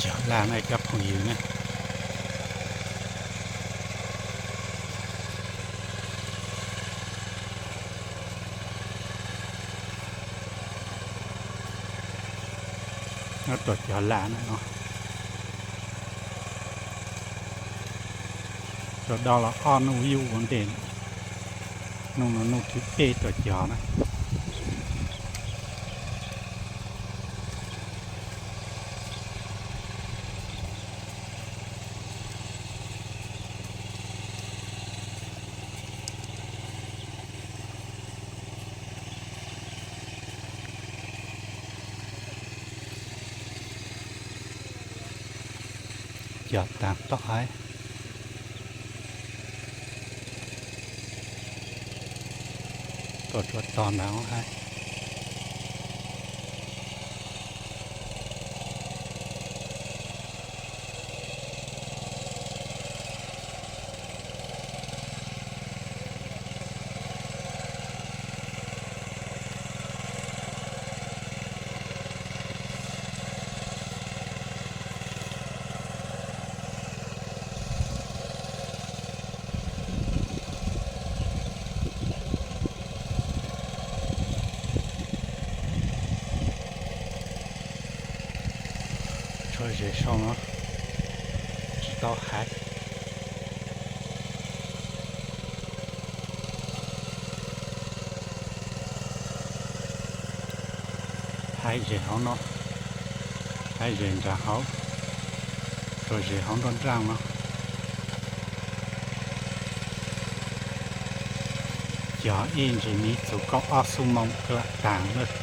Cov laj na cov phooj ywg na. Nyob rau cov laj na no, rau do los ob nub yuj ua ntej, nub no nub thib peb rau cov na. Cog tag tom haiv, tuaj tsuav tog ntawd haiv. Tshuav zes sau no tsis tau hais. Haiv zes hauv no, haiv zes nrad hauv, tshuav zes hauv nroj nraj no. Cog ib ntsis miv txug kaum ob xuab moos lam taag lawm.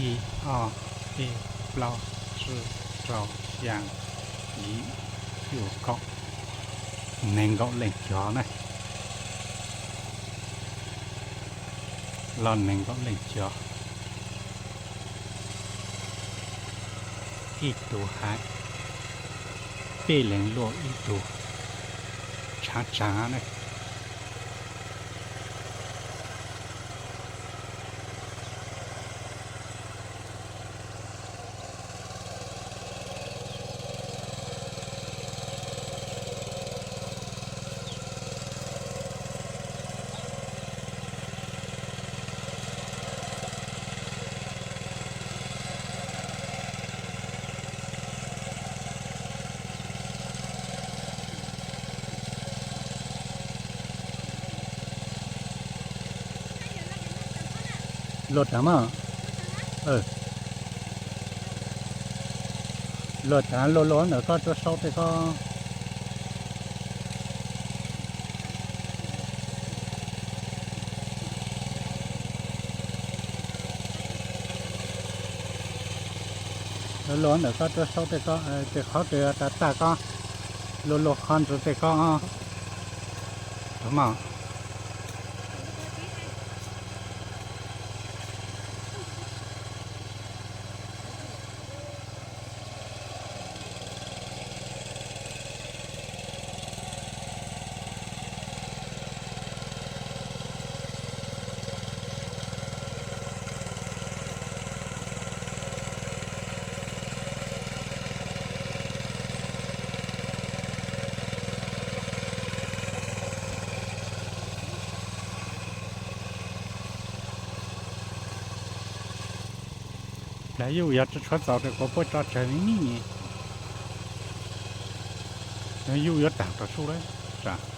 Ib, ob, peb, plaub, tsib, rau, xyaa, yim, cuaj, kaum, nees nkaum leej cog na. Los nees nkaum leej cog, ib tug haiv, peb leeg luaj ib tug tshaav tsaag ne. Luaj taag mas, luaj taag, luaj luaj ntawm koj tuaj saub tej koj. Luaj luaj ntawm koj tuaj saub tej koj, tej qhov kws tas tag koj, luaj luaj qhov ntawd tej koj. Plag yuj yog tsi tshuav txaus tes kuv puab tso tseg me me. Yuj yuav taag rua sub lawm.